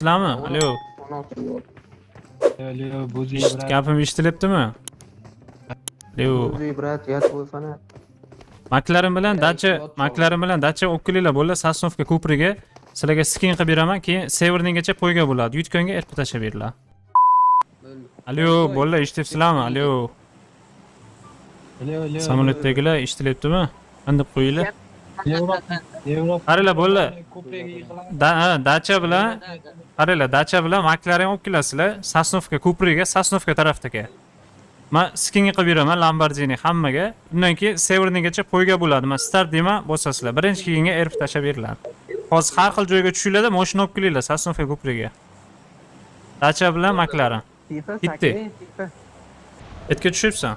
Sizlarmi? Alo. 16. Alo, Buzi брат. Gapim eshitilyaptimi? Alo. Buzi брат, я твой фанат. McLaren bilan dacha, McLaren bilan dacha olib kelinglar bo'ldi, Sosnovka ko'priga. Sizlarga skin qilib beraman, keyin Severningacha poyga bo'ladi. Yutganga RP tashlab beriladi. Alo, bolalar eshityapsizlarmi? Alo. Alo, alo. Samolyotdagilar eshitilyaptimi? Qanday qo'yinglar? Yevropa, Yevropa. Qaranglar bolalar. Ko'priga yig'ilamiz. Da, ha, dacha bilan qaranglar, dacha bilan McLaren olib kelasizlar. Sosnovka ko'priga, Sosnovka tarafdagi. Men skinga qilib beraman Lamborghini hammaga. Undan keyin Severningacha poyga bo'ladi. Men start deyman, bosasizlar. Birinchi kelganga RP tashlab beriladi. Hozir har xil joyga tushinglar-da, mashina olib kelinglar Sosnovka ko'priga. Dacha bilan McLaren. Тихо, Bitti. sakrin, тихо. Etga tushyapsan.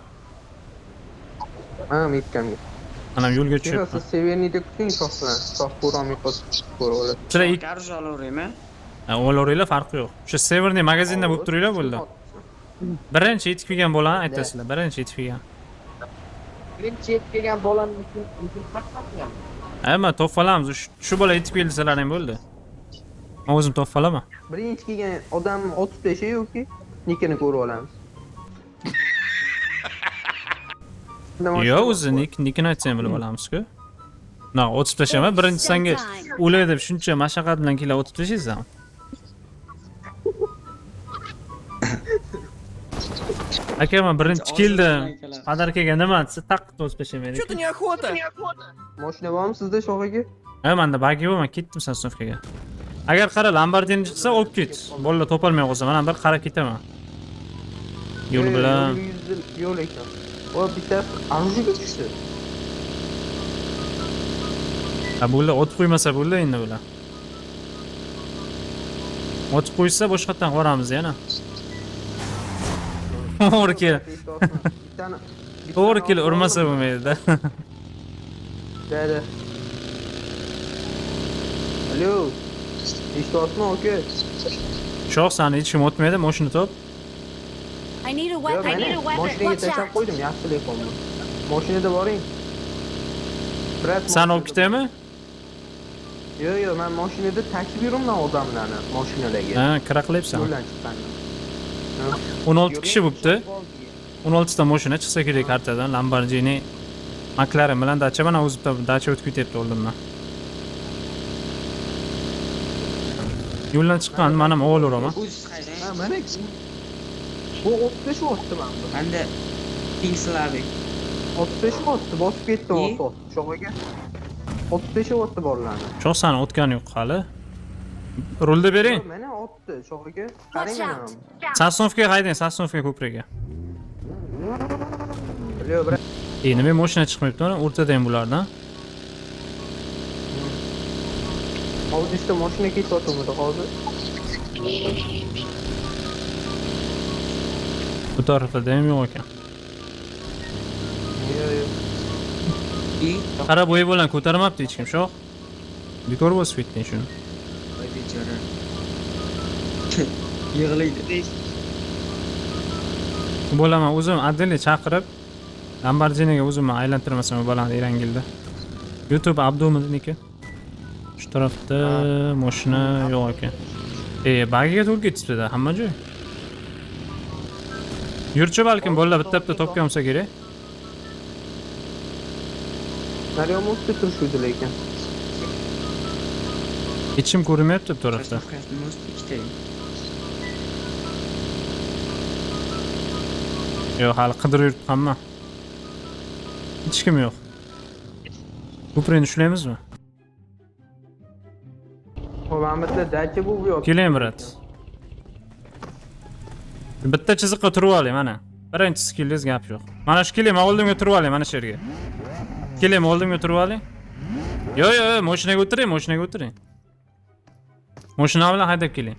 Ha, mitkamga. Mana yo'lga Тихо, tushyapman. siz Severniyda kuting shoh bilan. Shoh ko'rolmay qolsa ko'ra oladi. Sizlar ikki Garaj olaveraymi? olaveringlar, farqi yo'q. O'sha Severniy magazinda bo'lib turinglar bo'ldi. Birinchi yetib kelgan bolani aytasizlar, birinchi yetib kelgan. Birinchi yetib kelgan bolani uchun qatnashgan. Ha, men topib olamiz. Shu bola yetib keldi ham bo'ldi. Men o'zim topib olaman. Birinchi kelgan odamni otib tashay yoki nikini ko'rib olamiz. Yo'q, o'zi nikini aytsang bilib olamiz-ku. Na, otib tashlama, birinchi sanga o'lay deb shuncha mashaqqat bilan kelib otib tashlaysan. Aka, men birinchi keldim. Podarkaga nima desa, taq otib tashlamaydi. Что-то неохота. Mashina bormi sizda shoh aka? Ha, menda bagi bor, men ketdim Sosnovkaga. Agar qara Lamborghini chiqsa, olib ket. Bolalar topolmay qolsa, mana bir qarab ketaman. Yo'l bilan. Yo'l ekan. O bittasi orужиеga tushdi. Ha, bular otib qo'ymasa bo'ldi endi bular. Otib qo'ysa boshqatdan boramiz yana. To'g'ri kel. To'g'ri kel urmasa bo'lmaydi-da. Da, da. Alo. Eshityapsizmi aka? Shoh sani hech kim otmaydi, mashina top. I need a Yo'q, weapon. mana mashinaga Watch tashlab out. qo'ydim, yaxshilik qoldi. Mashinada boring. Brat, San olib ketaymi? Yo'q, yo'q, men mashinada tashib yuribman odamlarni, mashinalarga. Ha, kira qilyapsan. Yo'ldan chiqqanda. 16 kishi bo'pti. 16 ta mashina chiqsa kerak kartadan. Lamborghini, McLaren bilan dacha mana o'zi bitta dacha o'tib ketyapti oldimdan. Yo'ldan chiqqan, mana ham ovlaveraman. O'zingiz qayda? Ha, mana bu 35 otdi mana bu. Manda King Slavic. 35 otdi, bosib ketdi Ne? ot. Shoh aka. 35 otdi bolalarni. Shoh sani otgani yo'q hali. Rulni bering. Mana otdi, shoh aka. Qarang Watch mana. out. Sosnovkaga haydang, Sosnovka ko'priga. Alo, brat. E, nima mashina chiqmayapti mana o'rtada ham bulardan. Oldingizda mashina ketyapti hozir. Bu tarafda ham yo'q ekan. Yo'q, yo'q. I Qara, bo'yi bilan ko'tarmabdi hech kim, shoh. Bekor bosib ketding shuni. voy bechora. Yig'laydi. Bu bolaman o'zim отдельно chaqirib Lamborghiniga o'zim aylantirmasam bu bolani Erangilda. YouTube Abduminiki. Shu tarafda mashina yo'q ekan. E, bagiga to'lib ketibdi-da hamma joy. Yurchi balkim bolalar bitta-bitta topgan bo'lsa kerak. Naryo mostda turishuvdi lekin. Hech kim ko'rinmayapti bu tarafda. Sosnovkasini most ikkita. Yo'q, hali qidirib yuribdi hamma. Hech kim yo'q. Ko'prik ushlaymizmi? Hop, mana bitta dacha bu yoq. Keling, brat. Bitta chiziqqa turib oling mana. Birinchi skillingiz gap yo'q. Mana shu keling, oldimga turib oling mana shu yerga. Keling, oldimga turib oling. Yo'q, yo'q, yo'q, mashinaga o'tiring, mashinaga o'tiring. Mashina bilan haydab keling.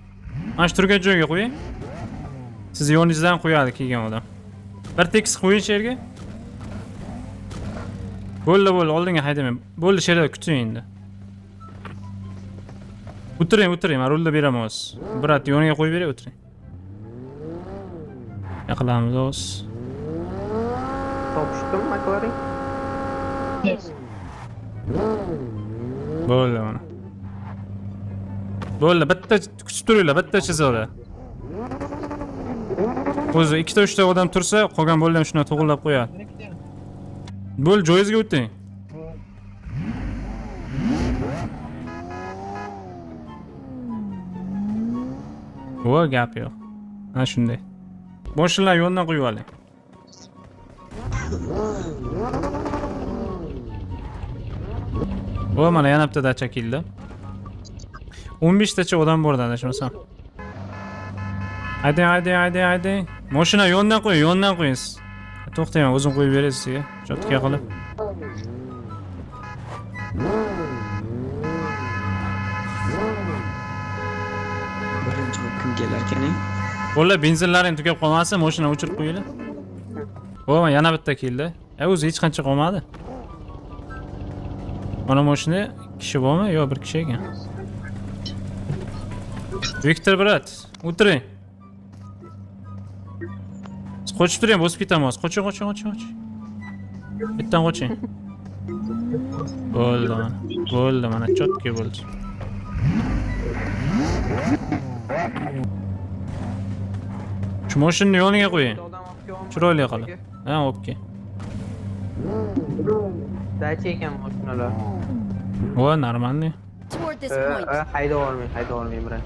Mana shu turgan joyga qo'ying. Siz yoningizdan qo'yadi kelgan odam. Bir tekis qo'ying shu yerga. Bo'ldi, bo'ldi, oldinga haydamang. Bo'ldi, shu yerda kuting endi. O'tiring, o'tiring, men rulni beraman hozir. Brat, yoniga qo'yib beray, o'tiring. Yaqinamiz hozir. Topishdim McLaren. Bo'ldi mana. Bo'ldi, bitta kutib turinglar, bitta chiziqda. O'zi ikkita uchta odam tursa, qolgan bo'ldi ham shuni to'g'rilab qo'yadi. Bo'l, joyingizga o'ting. Vo, gap yo'q. Ana shunday. Mashinalar yo'ldan qo'yib oling. Vo, mana yana bitta dacha keldi. 15 tacha odam bor adashmasam. Haydang, haydang, haydang, haydang. Mashina yo'ldan qo'ying, yo'ldan qo'ying. To'xtang, o'zim qo'yib beray sizga. Chotka qilib. Birinchi bo'lib kim kelarkan? Bo'lla, benzinlaring tugab qolmasin, mashina o'chirib qo'yinglar. O, yana bitta keldi. O'zi hech qancha qolmadi. Mana mashina kishi bormi? Yo'q, bir kishi ekan. Viktor brat, o'tiring. Qochib turing, bosib ketaman hozir. Qoching, qoching, qoching, qoching. Bitdan qoching. Bo'ldi mana. Bo'ldi mana, chotki bo'ldi. Shu mashinani yoniga qo'ying. Odam olib kelyapman. Chiroyli qilib. Ha, okey. Dacha ekan mashinalar. O, нормальный. Toward this point. Hayda olmang, hayda olmang, brat.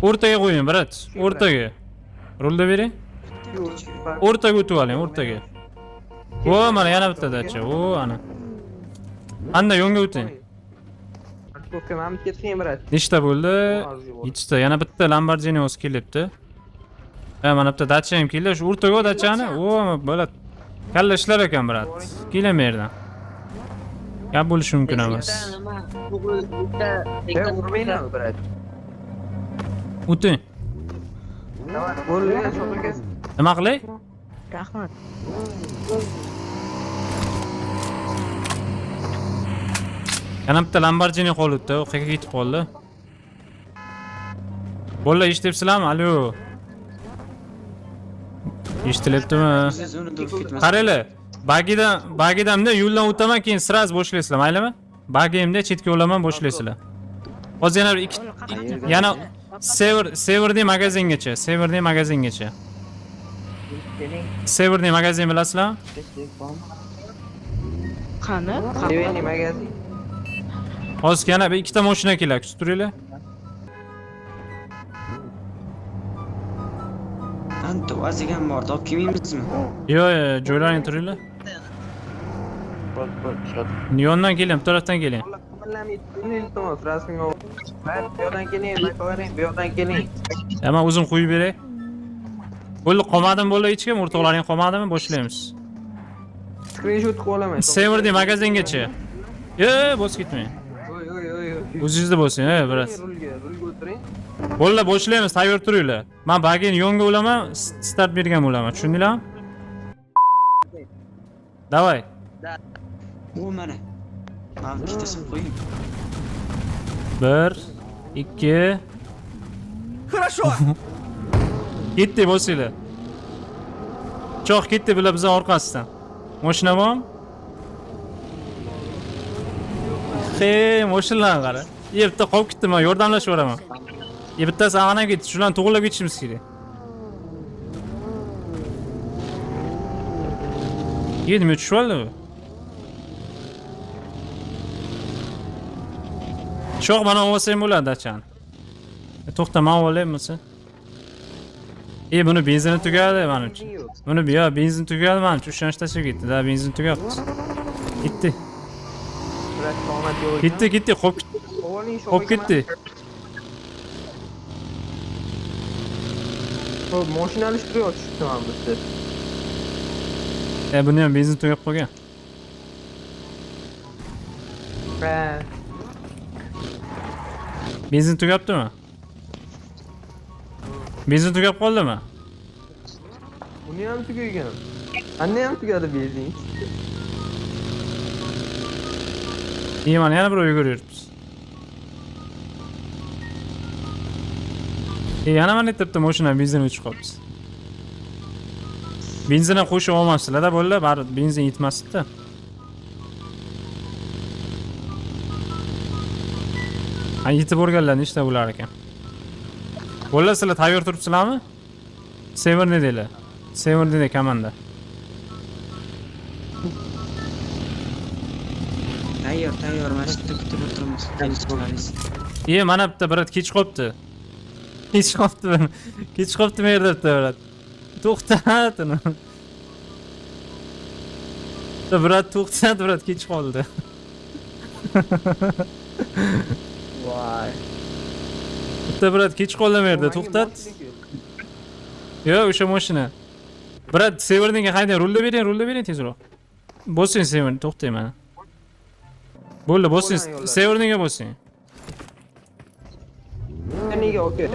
O'rtaga qo'ying, brat. O'rtaga. Rulda bering. O'rtaga o'tib oling, o'rtaga. O, mana yana bitta dacha. O, ana. Anda yonga o'ting. Parkovka mana bu ketsin, brat. Nechta bo'ldi? Yettita. Yana bitta Lamborghini o'zi kelibdi. Ha, mana bitta dacha ham keldi. Shu o'rtaga dachani. O, bola. Kalla ishlar ekan, brat. Keling bu yerdan. Gap bo'lishi mumkin emas. Nima? To'g'ri, bitta Urmanglar, brat. O'ting. Давай, bo'ldi, Shoh aka. Nima qilay? Rahmat. Yana bitta Lamborghini qolibdi, u qayerga ketib qoldi? Bo'ldi, eshityapsizlarmi? Alo. Eshitilyaptimi? O'zi zonada urib ketmasin. Qaranglar, bagidan bagidamda yo'ldan o'taman, keyin sraz boshlaysizlar, maylimi? Bagimda chetga o'laman, boshlaysizlar. Hozir yana bir ikki Qayerga? yana Severniy magazingacha, Severniy magazingacha. Severniy magazin bilasizlarmi? Qani? Severniy magazin. Hozir yana bir ikkita mashina keladi, kutib turinglar. Anta vazigan bordi, olib kelmaymizmi? Yo'q, yo'q, joylaring turinglar. Yondan keling, bu tarafdan keling. Bola qimirlamay turing, iltimos, rasmga ol. Brat, bu yoqdan keling, McLaren, bu yoqdan keling. Ya men o'zim qo'yib beray. Bo'ldi, qolmadimi bo'ldi hech kim? O'rtoqlaring qolmadimi? Boshlaymiz. Skrinshot qilib olaman. Severniy magazingacha. Yo, bosib ketmang. Oy, oy, oy, oy. O'zingizda bo'lsin, ey, brat. Rulga, rulga o'tiring. Bo'ldi, boshlaymiz, tayyor turinglar. Men bagini yonga ulaman, start bergan bo'laman. Tushundinglarmi? Давай. U mana. Mana bittasini qo'ying. 1 2 Хорошо. Ketdi, bosinglar. Cho'g' ketdi bular bizning orqasidan. Mashina bormi? Hey, mashinalarni qara. Bitta qolib ketdi, men yordamlashib yuboraman. Bittasi ag'anab ketdi, shularni to'g'rilab ketishimiz kerak. Nima tushib oldi bu? Sho'x, mana olsang bo'ladi dachani. To'xta, men olaymi bo'lsa? Buni benzini tugadi menimcha. Buni yo benzin tugadi menimcha, ushlanish tashlab ketdi. Da benzin tugabdi. Ketdi. Brat, omad yo'q ekan. Ketdi, ketdi, qolib ketdi. Oling, Shoh Qolib aka, ketdi. Xo'p, mashina alishtirib yotishibdi mana bu yerda. Buni ham benzin tugab qolgan. Ha. Benzin tugabdimi? Benzin tugab qoldimi? Buni ham tugagan. Anne ham tugadi benzin. İyi, mana yana bir uyga yuribmiz. Yana mana bitta mashina benzin o'chib qolibmiz. Benzin ham qo'shib olmabsizlar-da, bo'ldi, baribir benzin yetmasdi-da. Ha, yetib borganlar nechta bo'lar ekan? Bo'ldi, sizlar tayyor turibsizlarmi? Severniy deylar. Severniy komanda. Tayyor, tayyor, mana shu yerda kutib o'tiramiz. Kelishlaringiz. Iye, mana bitta brat kech qolibdi. Kech qolibdi. Kech qolibdi men yerda bitta brat. To'xtat uni. Bitta brat to'xtat, brat kech qoldi. Voy. Bitta brat kech qoldi men yerda, to'xtat. Yo'q, o'sha mashina. Brat, Severniga haydang, rulni bering, rulni bering tezroq. Bosing Severni, to'xtang mana. Bo'ldi, bosing. Qo'ldan yo'lladi. Severniga bosing. Nega okey.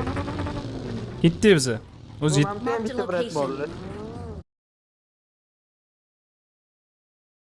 Ketdi biza. O'zi Mana bu yerda ham bitta brat borlar.